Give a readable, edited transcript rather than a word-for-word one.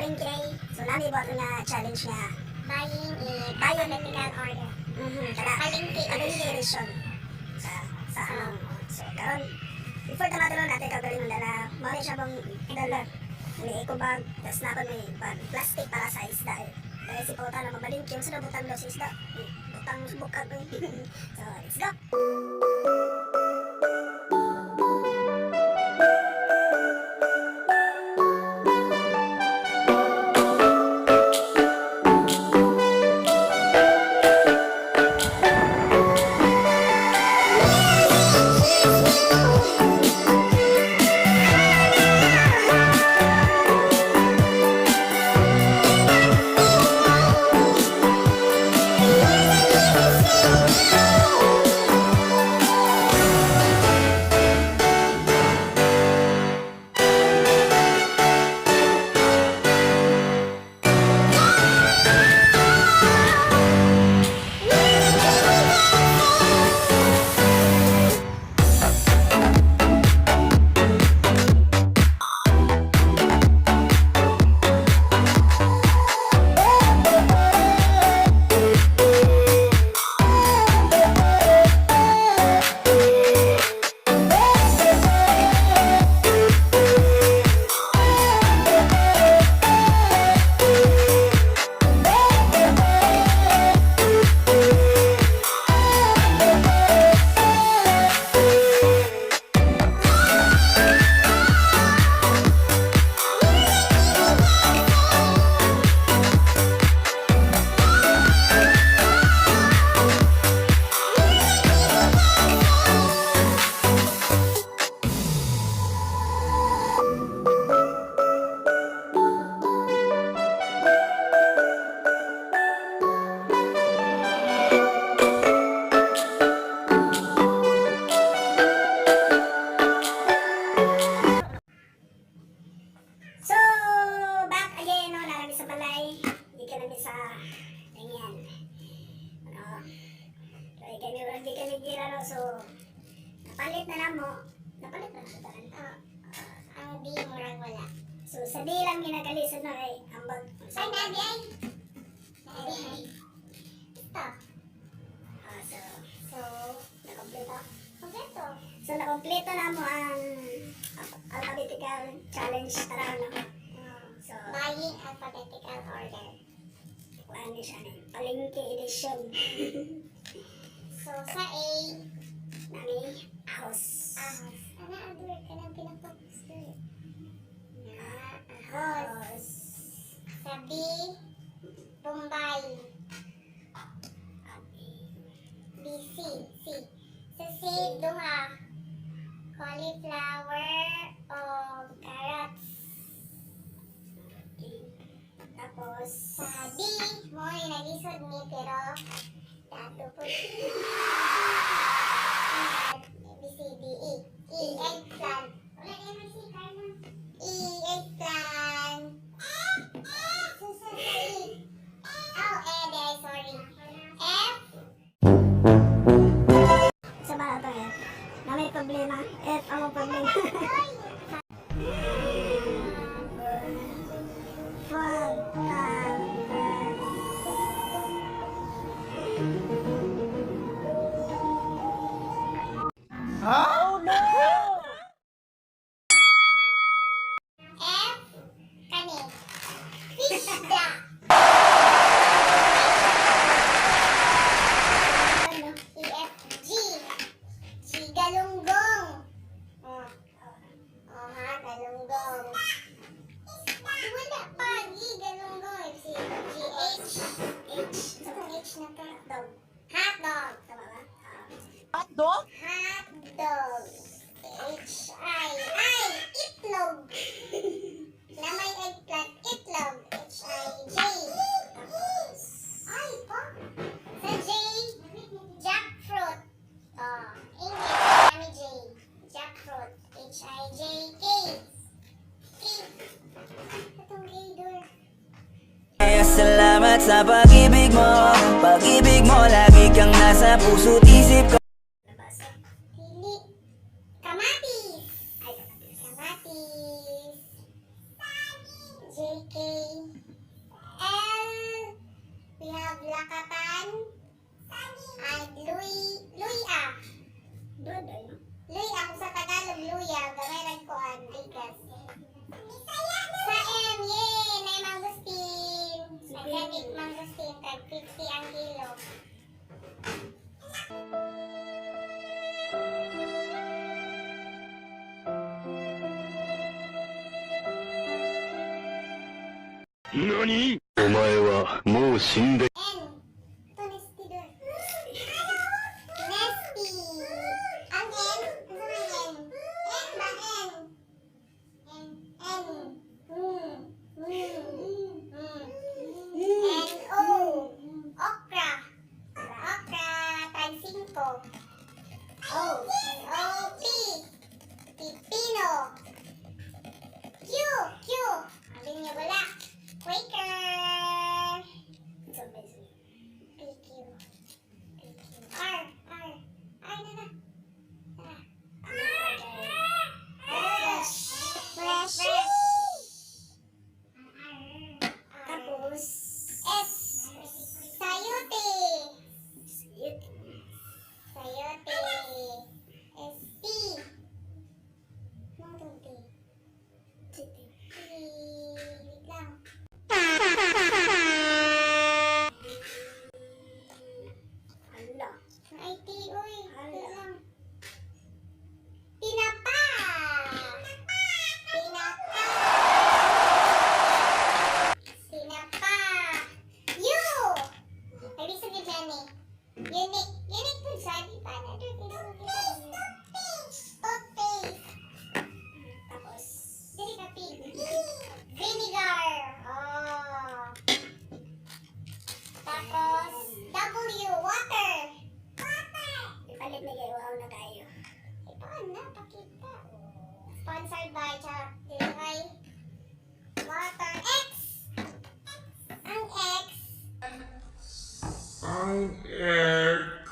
Palengke ay. So nami ba nga challenge nga Buying in Buying. Alphabetical order. Kana Palengke. Palengke edition sa ano. So karon before ta matulog natin kagaling dala mao ni siya bang dala may eco bag, tas na may plastic para sa isda eh. Dahil si Pauta na mabalingki, yung sa butang daw sa isda. Eh, butang bukag eh. So, let's go! So, back again, no, narami sa balay. Hindi ka namin sa, ganyan. Ano, kaya kami, hindi kami gira, no, so, napalit na lang mo. Napalit na siya tanan. Oh, ang D murag wala. So, sa di lang ginagalisod na kay, ambag. Ay, nabi ay. Nabi ay. Stop. Ah, so, So, nakompleto. kompleto. So, nakompleto na mo ang alphabetical challenge tara, no? Oh. So, Buying alphabetical order. kuhaan ni siya ni Palengke edition. So, sa A, Nami, ahos. ahos. Ano, ang ka ng pinapokus doon. Na, ahos. Ahos. Sa B, Bombay. B, C, C. Sa C, duha. Cauliflower o carrots. Okay. Tapos, Sa D, mo ay nalisod ni pero dato po. A, B, C, D, E. E, eggplant. Wala na yung C, Carla. E, eggplant. Sa E. Oh, E, D, sorry. F, sa ba ito F? Na may problema. F ang problema. Five, five, five. F, kani. Fish da. Ano? E, F, G. G, galunggong. Oh. Oh, ha, galunggong. Wala pa, G, galunggong. F, C, G, H. H. Itong H na to. Dog. Hot dog. Tama ba? Ah. Hot dog? Hot dog. H, I, I, itlog. Na may eggplant, itlog. H, I, J. Ay, po. Sa J, jackfruit. Oh, English, kami J. Jackfruit. H, I, J, K. K. Itong K, door. Kaya salamat sa pag-ibig mo. Pag-ibig mo, lagi kang nasa puso't isip ko. Nabasa. Pili. Kamatis. Ay, kamatis. Kamatis. J, K. And Louis, Luya. Doon ay. Luya, kung sa Tagalog, luya, gamay rag kuan, bigas. Sa M, yay! Na mangustin. Nagkanik mangustin, tag 50 ang kilo. 何お前はもう死んで N. Ito, Nesty doon. Nesty. Ang N? Ano ang N? N ba N? N. N. N. O. Okra. Okra. Tag 5. O. N O P. Pipino. Q. Q. Sabi niya wala. Quaker. So, basically. PQ. PQ. R. R. R na na. R. Fresh. Fresh. Tapos, S. Sayote. yun. Sayote. S. T. Anong itong T? City. T. Wait lang. Ala. Ay, T. Uy. Wait lang. Tinapa. Tinapa. Tinapa. U. Ay, bisa ni Jenny. Unique. Unique po siya. Di ba? Toothpaste. Toothpaste. Tapos, Dili ka pig. Vinegar. Oh. Tapos, W. Water. Water. ipalit na kayo. Wow na kayo. Ito na, pakita. Sponsored by Charot. Dili Water. X. Ang X. Ang X.